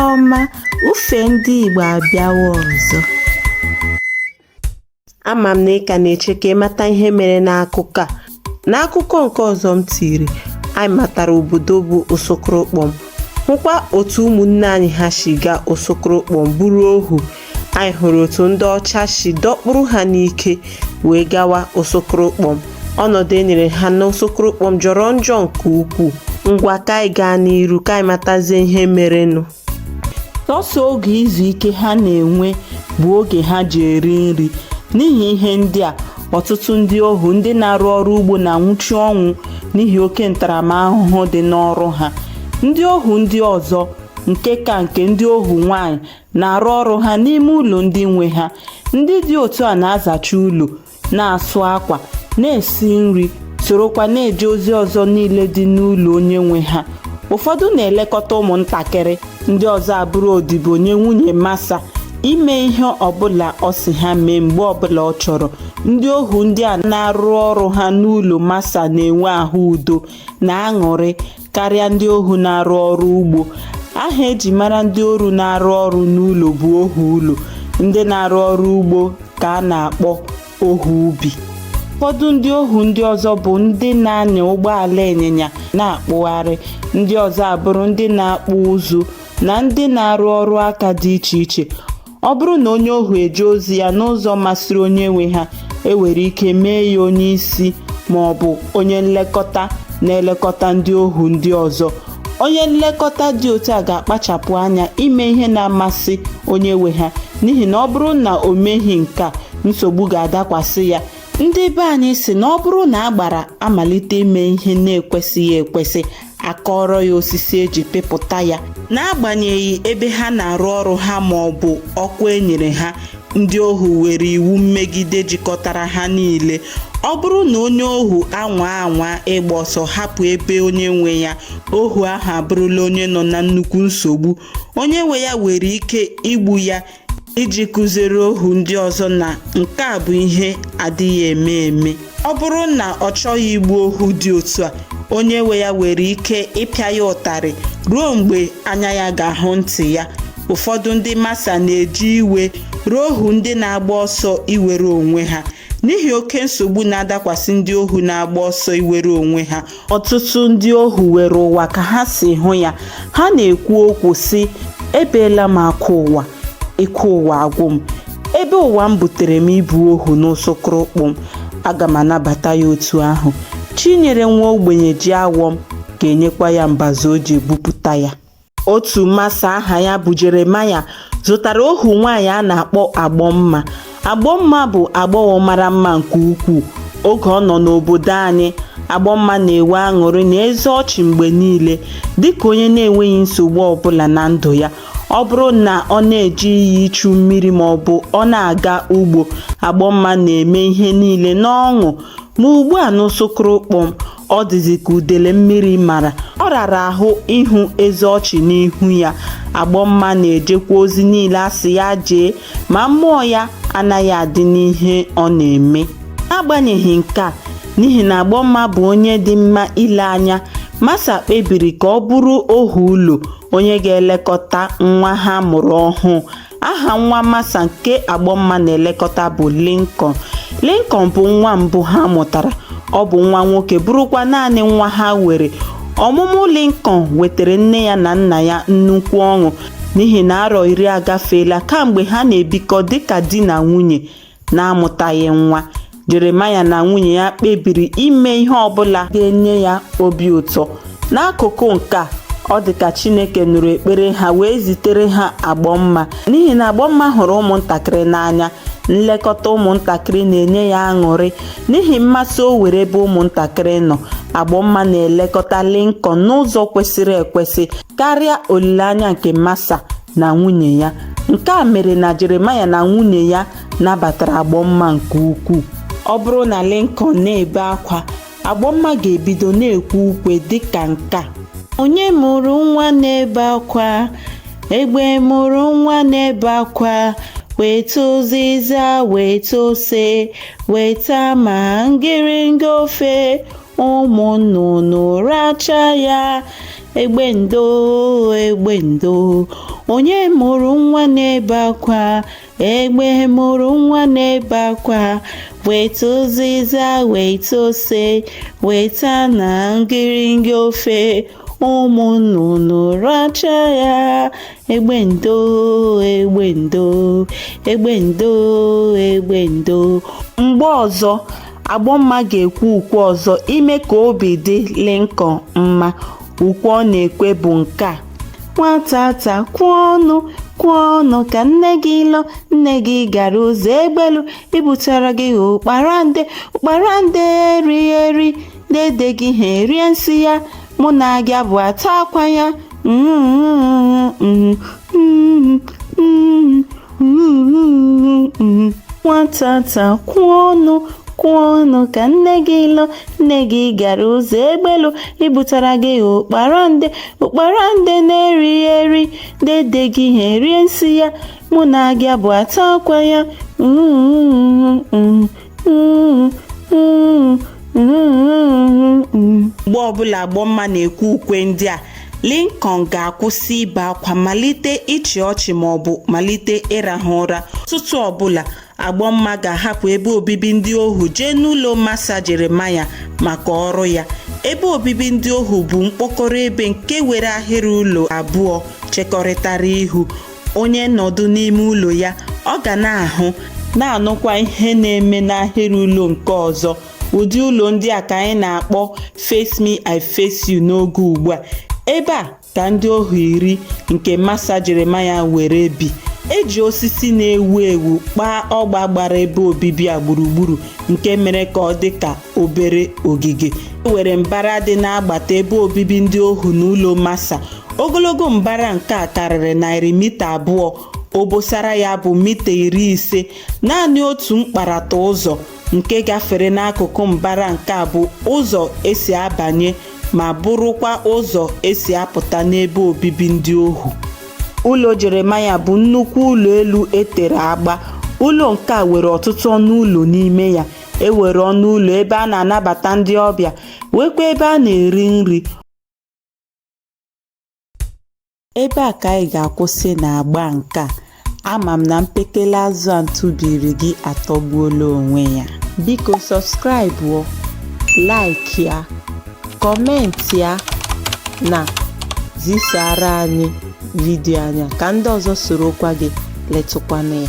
Ọma, ufe ndị Igbo abịawa ọzọ. Ama m na ị ka na-eche ka ị mata ihe mere n'akụkọ a. N'akụkọ nke ọzọ m tiri, anyị matara obodo bụ Osokoro-Kpọm, hụkwa otu ụmụnne anyị ha si gaa Osokoro-Kpọm bụrụ ohu. Anyị hụrụ otu ndị ọcha si dọkpụrụ ha n'ike wee gawa Osokoro-Kpọm. Ọnọdụ e nyere ha n'Osokoro-Kpọm jọrọ njọ nke ukwuu. Ngwa, ka anyị gaa n'iru ka anyị matazie ihe merenụ. Sọsọ oge izu ike ha na-enwe bụ oge ha ji eri nri. N'ihi ihe ndị a, ọtụtụ ndị ohu ndị na-arụ ọrụ ugbo na-anwụchu ọnwụ n'ihi oke ntaramahụhụ dị n'ọrụ ha. Ndị ohu ndị ọzọ, nke ka nke ndị ohu nwanyị, na-arụ ọrụ ha n'ime ụlọ ndị nwe ha. Ndị dị otu a na-azacha ụlọ, na-asụ akwa, na-esi nri, sorokwa na-eje ozi ọzọ niile dị n'ụlọ onye nwe ha. Ụfọdụ na-elekọta ụmụntakịrị, ndị ọzọ abụrụ odibo nye nwunye masa ime ihe ọbụla ọ sị ha mee mgbe ọbụla ọ chọrọ. Ndị ohu ndị a na-arụ ọrụ ha n'ụlọ masa na-enwe ahụ udo na aṅụrị karịa ndị ohu na-arụ ọrụ ugbo. Aha eji mara ndị oru na-arụ ọrụ n'ụlọ bụ ohu ụlọ. Ndị na-arụ ọrụ ugbo ka a na-akpọ ohu ubi. Ụfọdụ ndị ohu ndị ọzọ bụ ndị na-anya ụgbọala ịnyịnya na-akpụgharị, ndị ọzọ abụrụ ndị na-akpụ ụzụ na ndị na-arụ ọrụ aka dị iche iche. Ọ bụrụ na onye ohu eje ozi ya n'ụzọ masịrị onye nwe ha, e nwere ike mee ya onye isi ma ọ bụ onye nlekọta na-elekọta ndị ohu ndị ọzọ. Onye nlekọta dị otu a ga-akpachapụ anya ime ihe na-amasị onye nwe ha, n'ihi na ọ bụrụ na o meghị nke a, nsogbu ga-adakwasị ya. Ndị be anyị sị na ọ bụrụ na agbara amalite ime ihe na-ekwesịghị ekwesị, akọrọ ya osisi eji pịpụta ya. N'agbanyeghị ebe ha na-arụ ọrụ ha ma ọ bụ ọkwa e nyere ha, ndị ohu nwere iwu mmegide jikọtara ha niile. Ọ bụrụ na onye ohu anwa anwa ịgba ọsọ hapụ ebe onye nwe ya, ohu ahụ abụrụla onye nọ na nnukwu nsogbu. Onye nwe ya nwere ike igbu ya iji kụziere ohu ndị ọzọ na nke a bụ ihe adịghị eme eme. Ọ bụrụ na ọ chọghị igbu ohu dị otu a, onye nwe ya nwere ike ịpịa ya ụtarị ruo mgbe anya ya ga-ahụ ntị ya. Ụfọdụ ndị masa na-eji iwe ruo ohu ndị na-agba ọsọ iwere onwe ha. N'ihi oke nsogbu na-adakwasị ndị ohu na-agba ọsọ iwere onwe ha, ọtụtụ ndị ohu were ụwa ka ha si hụ ya. Ha na-ekwu okwu sị, "Ebeela m akwa ụwa, ike ụwa agwụ m. Ebe ụwa m butere m ịbụ ohu n'Osokoro-Kpọm, aga m anabata ya otu ahụ. Chi nyere nwa ogbenye ji awọ m ga-enyekwa ya mbazụ o ji ebupụta ya." Otu masa aha ya bụ Jeremaya zụtara ohu nwaanyị a na-akpọ Agbọmma. Agbọmma bụ agbọghọ mara mma nke ukwuu. Oge ọ nọ n'obodo anyị, Agbọmma na-enwe aṅụrị na eze ọchị mgbe niile, dịka onye na-enweghị nsogbu ọbụla na ndụ ya. Ọ bụrụ na ọ na-eje iyi ichu mmiri ma ọ bụ ọ na-aga ugbo, Agbọmma na-eme ihe niile n'ọṅụ. Ma ugbu a n'Osokoro-Kpọm, ọ dịzị ka udele mmiri mara. Ọ rara ahụ ịhụ eze ọchị n'ihu ya. Agbọmma na-ejekwa ozi niile a sị ya jee, ma mmụọ ya anaghị adị n'ihe ọ na-eme. N'agbanyeghị nke a, n'ihi na Agbọmma bụ onye dị mma ile anya, Masa kpebiri ka ọ bụrụ ohu ụlọ onye ga-elekọta nwa ha mụrụ ọhụụ. Aha nwa Masa nke Agbọmma na-elekọta bụ Lincoln. Lincoln bụ nwa mbụ ha mụtara. Ọ bụ nwa nwoke bụrụkwa naanị nwa ha nwere. Ọmụmụ Lincoln wetara nne ya na nna ya nnukwu ọṅụ n'ihi na arọ 10 agafeela kamgbe ha na-ebikọ dịka di na nwunye na-amụtaghị nwa. Jeremaya na nwunye ya kpebiri ime ihe ọbụla ga-enye ya obi ụtọ. N'akụkụ nke a, ọ dị ka Chineke nụrụ ekpere ha wee zitere ha Agbọmma. N'ihi na Agbọmma hụrụ ụmụntakịrị n'anya, nlekọta ụmụntakịrị na-enye ya aṅụrị. N'ihi mmasị o nwere ebe ụmụntakịrị nọ, Agbọmma na-elekọta Lincoln n'ụzọ kwesịrị ekwesị karịa olileanya nke Masa na nwunye ya. Nke a mere na Jeremaya na nwunye ya nabatara Agbọmma nke ukwuu. Ọ bụrụ na Lincoln na-ebe akwa, Agbọmma ga-ebido na-ekwe ukwe dịka nke a: Onye mụrụ nwa na-ebe akwa? Egbe mụrụ nwa na-ebe akwa. Weta ụzịza, weta ose, weta ma ngịrịnga ofe. Ụmụ nnụnụ racha ya. Egbe ndo, egbe ndo, onye mụrụ nwa na-ebe akwa? Egbe mụrụ nwa na-ebe akwa. Weta ụzịza, weta ose, weta na ngịrịngị ofe. Ụmụ nnụnụ racha ya. Egbe ndo, egbe ndo, egbe ndo, egbe ndo. Mgbe ọzọ, Agbọmma ga-ekwe ukwe ọzọ ime ka obi dị Lincoln mma. Ukwe ọ na-ekwe bụ nke a: Nwata ta kwuo ọnụ, kwuo ọnụ ka nne gị lọ. Nne gị gara ụzọ egbelu ibutere gị ụkpara nde, ụkpara nde eri eri. Dede gị ha erie nsị ya, mụ na gị abụ ata akwa ya. Nwata ta kwuo ọnụ, kwuo ọnụ ka nne gị lọ. Nne gị gara ụzọ egbelu ibutara gị ụkpara nde, ụkpara nde na-eri eri. Dede gị ha erie nsị ya, mụ na gị abụ ata akwa ya. Mgbe ọbụla Agbọmma na-ekwe ukwe ndị a, Lincoln ga-akwụsị ibe akwa, malite ịchị ọchị maọbụ malite ịrahụ ụra. Ụtụtụ ọbụla, Agbọmma ga-ahapụ ebe obibi ndị ohu jee n'ụlọ Masa Jeremaya maka ọrụ ya. Ebe obibi ndị ohu bụ mkpọkọrọ ebe nke nwere ahịrị ụlọ abụọ chekọrịtara ihu. Onye nọdụ n'ime ụlọ ya, ọ ga na-ahụ, na-anụkwa ihe na-eme n'ahịrị ụlọ nke ọzọ. Ụdị ụlọ ndị a ka anyị na-akpọ face me I face you n'oge ugbu a. Ebe a ka ndị ohu 10 nke Masa Jeremaya were bi. E ji osisi na-ewu ewu kpaa ọgba gbara ebe obibi a gburugburu nke mere ka ọ dị ka obere ogige. E nwere mbara dị n'agbata ebe obibi ndị ohu na ụlọ Masa. Ogologo mbara nke a karịrị narị mita 2, obosara ya bụ mita 50. Naanị otu mkparata ụzọ nke gafere n'akụkụ mbara nke a bụ ụzọ esi abanye ma bụrụkwa ụzọ esi apụta n'ebe obibi ndị ohu. Ụlọ Jeremaya bụ nnukwu ụlọ elu e tere agba. Ụlọ nke a nwere ọtụtụ ọnụ ụlọ n'ime ya. E nwere ọnụ ụlọ ebe a na-anabata ndị ọbịa, nwekwa ebe a na-eri nri. Ebe a ka anyị ga-akwụsị n'agba nke a. Ama m na mpekele azụ a ntụbiri gị atọgbuola onwe ya. Biko subscribe, like ya, comment ya na zisara anyị vidiyo anyị ka ndị ọzọ sorokwa gị letụkwanụ ya.